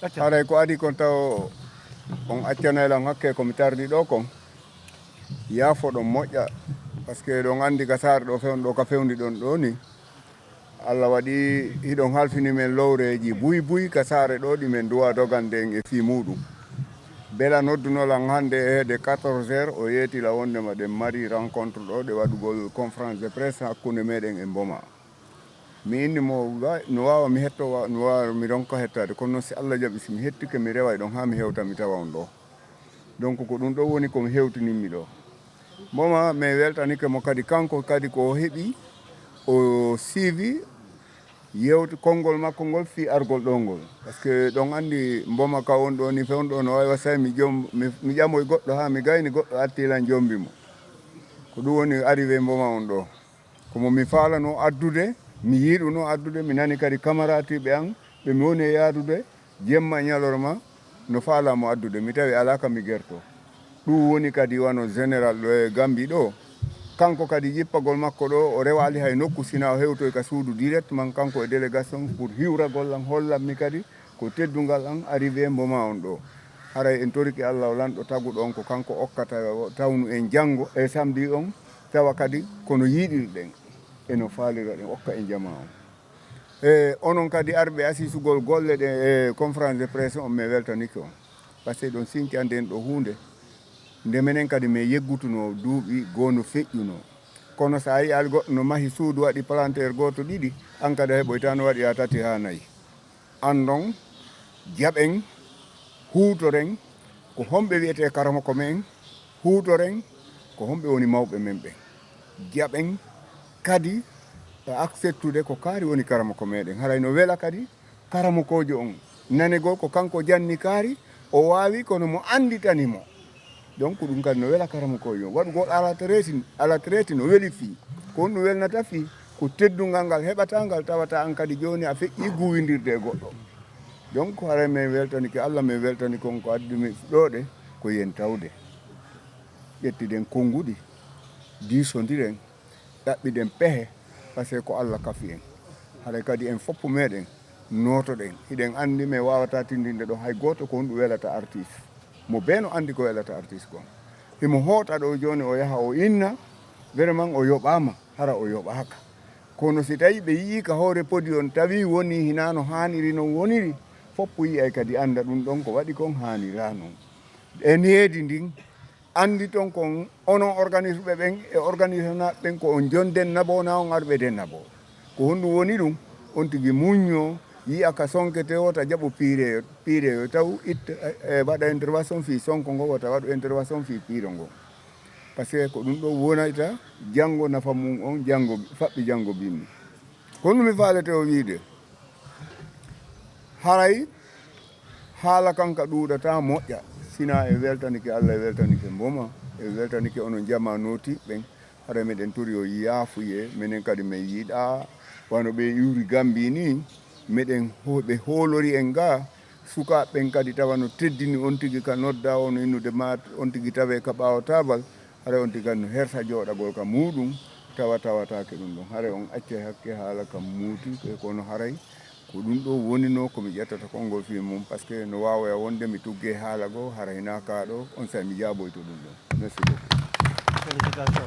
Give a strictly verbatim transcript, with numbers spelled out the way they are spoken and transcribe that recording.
Haray ko adi kon taw on accanay lan hakke ko mi tardi ɗo kon. Yaafoɗon moƴƴa, parce que ɗon anndi ka saare ɗo fewn ɗo ka fewndi ɗon ɗo ni. Allah waɗi hiɗon halfini men lowreeji buy buy ka saare ɗo ɗi men duwa dogande en e fii muuɗum. Bela nodduno lan hannde e heede quatorze heures, o yeetila wondema ɗen mari rencontre ɗo ɗe waɗugol conférence de presse hakkunde meɗen e Mboma. Mi inni mo wa-, no waawa mi hetto, wa-, no waawa mi ronka hettaade, kono noon si Allah jaɓi, si mi hettike, mi reway ɗon haa mi hewta, mi tawa on ɗo. Donc ko ɗum ɗo woni ko mi hewtinimmi ɗo. Mboma, mi weltanike mo kadi, kanko kadi ko o heɓi, o siivi yewti konngol makko ngol fii argol ɗo ngol. Parce que ɗon anndi Mboma ka won ɗo ni fewn ɗo no waawi wasay mi jom-, mi, mi ƴamoy goɗɗo haa mi gayni goɗɗo atti lan jombi mo. Ko ɗum woni arrivé Mboma on ɗo. Ko mo mi faalano addude, mi yiɗuno addude, mi nani kadi kamaratiiɓe an, ɓe mi woni e yaadude, jemma e ñalorma, no faalaa mo addude. Mi tawi alaa ka mi gerto. Ɗum woni kadi wano général ɗo e Gambie ɗo. Kanko kadi jippagol makko ɗo, o rewaali hay nokku, sina o hewtoy ka suudu directement, kanko e délégation pour hiwragol lan, hollan mi kadi ko teddungal an arrivé Mboma on ɗo. Haray en torike Allah o lanɗo taguɗo on, ko kanko okkata o tawnu en janngo e samedi on, tawa kadi kono yiɗirɗen, e no faalira ɗen okka en jama on. E onon kadi arɓe asisugol golle ɗe e conférence de presse on, mi weltanike on. Parce que ɗon sinki annden ɗo huunde, nde menen kadi mi yeggutuno duuɓi goo no feƴƴuno. Kono so a yi'al goɗɗo no mahi suudu, waɗi palanteer gooto, ɗiɗi, an kadi a heɓoyta no waɗi a tati haa nayi. Anndon, jaɓen, huutoren, ko homɓe wi'etee karamoko men, huutoren, ko homɓe woni mawɓe men ɓen. Jaɓen kadi e acceptude ko kaari woni karamoko meɗen. Haray no wela kadi karamokoojo on nanegol ko kanko janni kaari, o waawi kono mo annditani mo. Donc ɗum kadi no wela karamokoojo on. Waɗugol à la traite, à la traite no weli fii. Ko honɗum welnata fii? Ko teddungal ngal heɓata ngal, tawata an kadi jooni a feƴƴi guwindirde e goɗɗo. Donc haray min weltanike Allah, min weltanike on ko addi min ɗo ɗe, ko yen tawde. Ƴettiɗen konnguɗi, diisondiren, ɗaɓɓiɗen pehe, parce que ko Allah kafi en. Haray kadi en foppu meɗen nootoɗen. Hiɗen anndi min waawata tindinde ɗo hay gooto ko honɗum welata artiste. Mo bee no anndi ko welata artiste kon. Himo hoota ɗo jooni o yaha o inna, vraiment o yoɓaama, hara o yoɓaaka. Kono si tawi ɓe yi'i ka hoore podi on tawi woni hinaa no haaniri non woniri, foppu yi'ay kadi annda ɗum ɗon ko waɗi kon haaniraa non. E needi ndin, anndi ton kon onon organisme ɓe ɓen e organisme ɓen ko on jon dennabo na on arɓe dennabo. Ko honɗum woni ɗum? On tigi muñño, yi'a ka sonkete o ta jaɓo piireyo, piireyo taw itta, e, waɗa intervention fii sonko ngo, wota waɗu intervention fii piiro ngo. Parce que ko ɗum ɗo wonayta janngo nafa mum on, janngo, faɓɓi janngo binni. Ko honɗum mi faalete o wiide? Haray haala kan ka ɗuuɗata moƴƴa, sina e weltanike Allah, e weltanike Mboma, e weltanike onon jamaa nootiiɓe ɓen. Haray meɗen tori o yaafuye, menen kadi min yiɗaa wano ɓe iwri Gambi ni, meɗen ho-, ɓe hoolori en ga, sukaaɓe ɓen kadi tawa no teddini on tigi ka nodda, on innude ma on tigi tawe ka ɓaawo taabal, haray on tigi kadi no hersa jooɗagol ka muuɗum, tawa tawataake ɗum ɗon. Haray on accay hakke haala ka muuti, e kono haray ko ɗum ɗo wonino ko mi ƴettata konngol fii mum, parce que no waawoya wonde mi tuggee haala goo, hara hinaa kaa ɗo, on saa'i mi jaaboyto ɗum ɗon. Merci beaucoup. Félicitations.